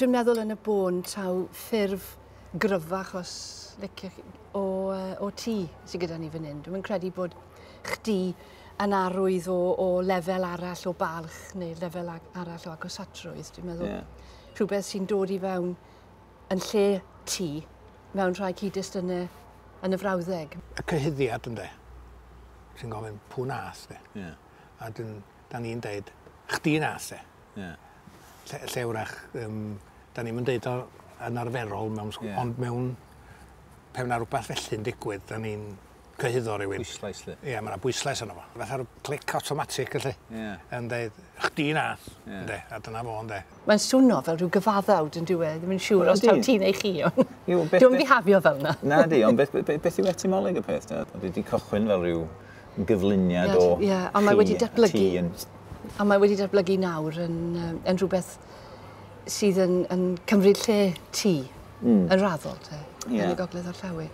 Dwi'n meddwl yn y bôn taw ffurf gryfach os liciwch chi o yy o ti sy gyda ni fan 'yn. Dwi'm yn credu bod chdi yn arwydd o o lefel arall o balch neu lefel ag- arall o agosatrwydd. Dwi'n meddwl... Ie. ...rhywbeth sy'n dod i fewn yn lle ti mewn rhai cyd-destune yn y frawddeg. Y cyhuddiad ynde? Sy'n gofyn pw nath de? Ie. A 'dyn 'dan ni'n deud chdi nath de. Ie. Lle lle 'w'rach yym 'dan ni'm yn deud o yn arferol mewn sgw-... Ie. ...ond mewn pe na rwbath felly'n digwydd 'dan ni'n cyhuddo rywun. Pwyslais 'lly. Ie ma' 'na bwyslais arno fo. Fatha rw clic awtomatic felly. Ie. Yn deud chdi nath. Ie. Ynde? A dyna fo ynde? Mae'n swno fel rhyw gyfaddawd on'd yw e? Ddim yn siŵr os taw ti neu chi ond Yw beth... Dio'm bihafio fel 'na. Nadi ond beth be- beth yw etymoleg y peth te? Ydy 'di cychwyn fel rhyw gyfluniad o Ie, ond mae wedi chi a datblygu. ti yn A mae wedi datblygu nawr yn yy yn rhywbeth sydd yn yn cymryd lle ti. Yn raddol te. Ie. Yn y gogledd orllewin.